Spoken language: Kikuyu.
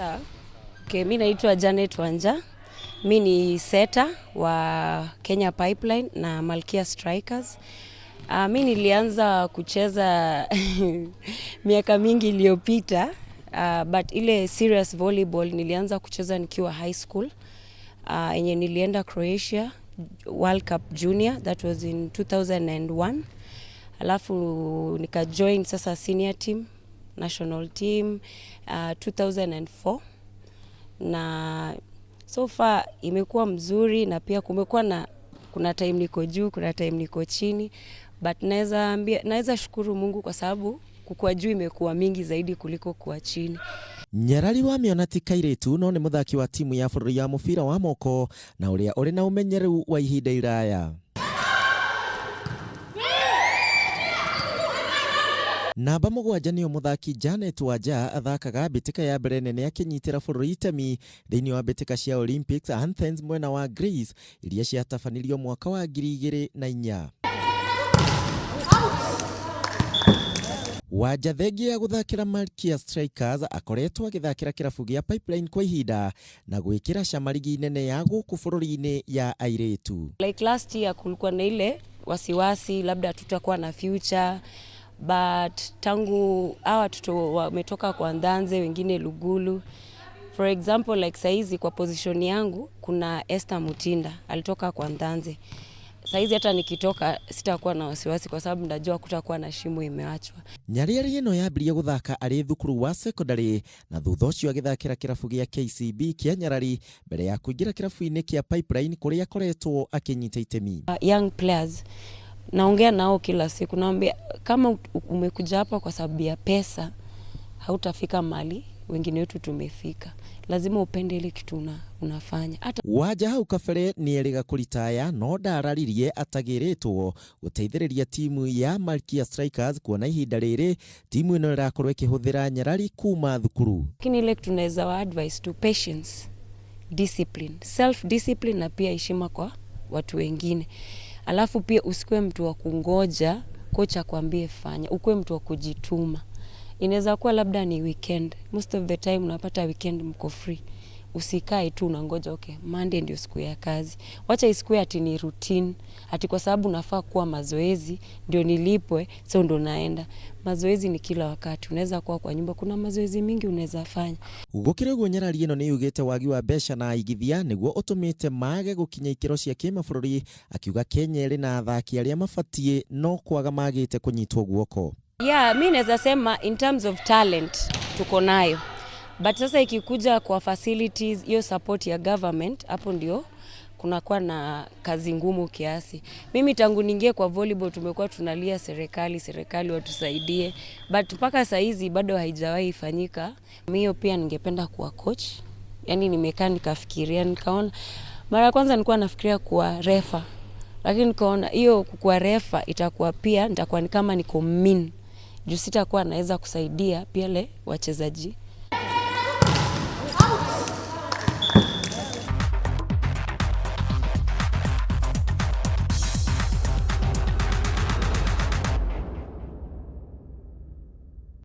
Sawa. Okay, mi naitwa Janet Wanja. Mi ni seta wa Kenya Pipeline na Malkia Strikers. Mi nilianza kucheza miaka mingi iliyopita, but ile serious volleyball nilianza kucheza nikiwa high school, yenye nilienda Croatia World Cup Junior, that was in 2001. Alafu nikajoin sasa senior team, national team, 2004, na so far imekuwa mzuri, na pia kumekuwa na kuna time niko juu, kuna time niko chini, but naweza ambia, naweza shukuru Mungu kwa sababu kukua juu imekuwa mingi zaidi kuliko kuwa chini. Nyarari wa mĩona ti kairĩtu no nĩ mũthaki wa timu ya bũrũri ya mũbira wa moko na ũrĩa ũrĩ na ũmenyeru wa ihinda iraya. Namba 7 nĩyo mũthaki Janet Wanja athakaga mbĩtĩka ya mbere nene akĩnyitĩra bũrũri itemi thĩinĩ wa mbĩtĩka cia Olympics Athens mwena wa Greece iria ciatabanirio mwaka wa 2004. Wanja thengia ya gũthakĩra Malkia Strikers akoretwo agĩthakĩra kĩrabu gĩa Pipeline kwa ihinda na gwĩkĩra cama ligi nene ya gũkũ bũrũri-inĩ ya airĩtu. Like last year kulikuwa na ile wasiwasi labda tutakuwa na future, but tangu hawa watoto wametoka kwa Ndanze, wengine Lugulu. For example, like saizi kwa position yangu kuna Esther Mutinda alitoka kwa Ndanze. Saizi hata nikitoka sitakuwa na wasiwasi kwa sababu najua kutakuwa na shimo imeachwa. Nyariari ĩno yambirie gũthaka arĩ thukuru wa secondary na thutha ũcio agĩthakĩra kĩrabu gĩa KCB kĩa Nyarari mbere ya kũingĩra kĩrabu-inĩ kĩa Pipeline kũrĩa akoretwo akĩnyita itemi. Young players naongea nao kila siku, naambia kama umekuja hapa kwa sababu ya pesa hautafika mali wengine wetu tumefika. Lazima upende ile kitu unafanya. Hata Wanja hau kabere nĩ erĩga kũritaya no ndararirie atagĩrĩtwo gũteithĩrĩria timu ya Malkia Strikers kuona ihinda rĩrĩ timu ĩno ĩrakorwo ĩkĩhũthĩra Nyarari kuma thukuru. Lakini ile kitu tunaweza wa advice to patience, discipline, self discipline na pia heshima kwa watu wengine. Alafu pia usikuwe mtu wa kungoja kocha akwambie fanya, ukuwe mtu wa kujituma. Inaweza kuwa labda ni weekend. Most of the time unapata weekend mko free. Usikae tu unangoja okay, Monday ndio siku ya kazi. Wacha isikuwe ati ni routine, ati kwa sababu nafaa kuwa mazoezi ndio nilipwe, so ndo naenda. Mazoezi ni kila wakati. Unaweza kuwa kwa nyumba, kuna mazoezi mingi unaweza fanya. Gũkĩrĩ ũguo Nyarari ĩno nĩ yugĩte wagi wa mbeca na aigithia nĩguo ũtũmĩte mage gũkinya ikĩro cia kĩmabũrũri, akiuga Kenya ĩrĩ na athaki arĩa mabatiĩ no kwaga magĩte kũnyitwo guoko. Yeah, mi naweza sema in terms of talent tuko nayo. But sasa ikikuja kwa facilities, hiyo support ya government, hapo ndio kunakuwa na kazi ngumu kiasi. Mimi tangu niingie kwa volleyball tumekuwa tunalia serikali, serikali watusaidie, but mpaka saa hizi bado haijawahi fanyika. Mimi pia ningependa kuwa coach. Yaani nimekaa nikafikiria, nikaona mara ya kwanza nilikuwa nafikiria kuwa refa. Lakini nikaona hiyo kuwa refa itakuwa pia nitakuwa ni kama niko mean. Juu sitakuwa naweza kusaidia pia le wachezaji